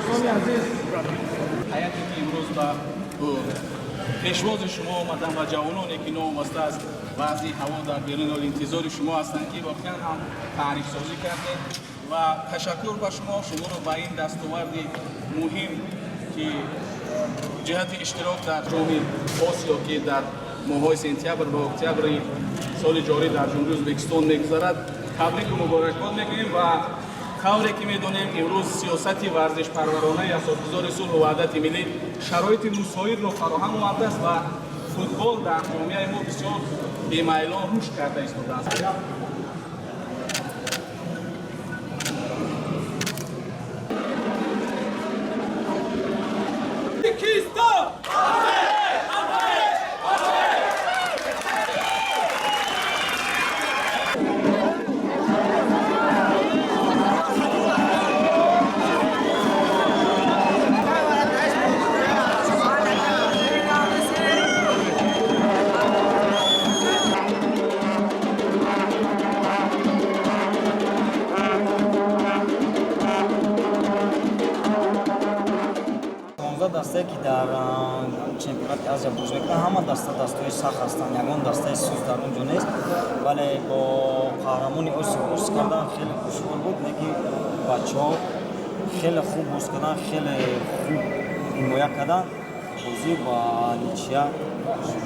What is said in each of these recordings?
Дӯстони азиз, ҳайате ки имрӯз ба пешвози шумо омаданд ва ҷавононе ки новобаста аз вазъи ҳаво дар берун ҳол интизори шумо ҳастанд, ки воқеан ҳам таърифсозӣ кардед ва ташаккур ба шумо. Шуморо ба ин дастоварди муҳим, ки ҷиҳати иштирок дар Ҷоми Осиё, ки дар моҳҳои сентябр ва октябри соли ҷорӣ дар Ҷумҳурии Ӯзбекистон мегузарад, табрику муборакбод мекунем. Ва тавре ки медонем, имрӯз сиёсати варзишпарваронаи асосгузори сулҳу ваҳдати миллӣ шароити мусоидро фароҳам овардааст ва футбол дар ҷомеаи мо бисёр бемайлон рушд карда истодааст. 15 дастае, ки дар чемпионати Азия бозӣ мекунанд, ҳама даста дастаҳои сахт ҳастанд, ягон дастаи суст дар он ҷо нест. Вале бо қаҳрамони Осиё бозӣ кардан хеле душвор буд, лекин бачаҳо хеле хуб бозӣ карданд, хеле хуб ҳимоя карданд. Бозӣ ба ничья шуд.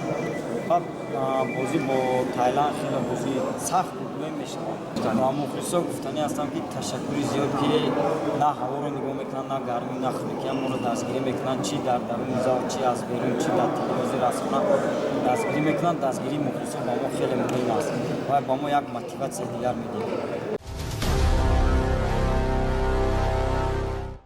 Баъд бозӣ бо Тайланд хеле бозии сахт буд, гӯем мешавад. Ва мухлисо гуфтанӣ ҳастам, ки ташаккури зиёд, ки на ҳаворо нигоҳ мекунанд, на гармӣ, на хунукия, моро дастгирӣ мекунанд, чи дар даруни зал, чи аз берун, чи дар телевизор, аз хона дастгирӣ мекунанд. Дастгирии мухлисо ба мо хеле муҳим аст ва ба мо як мотиватсияи дигар медиҳад.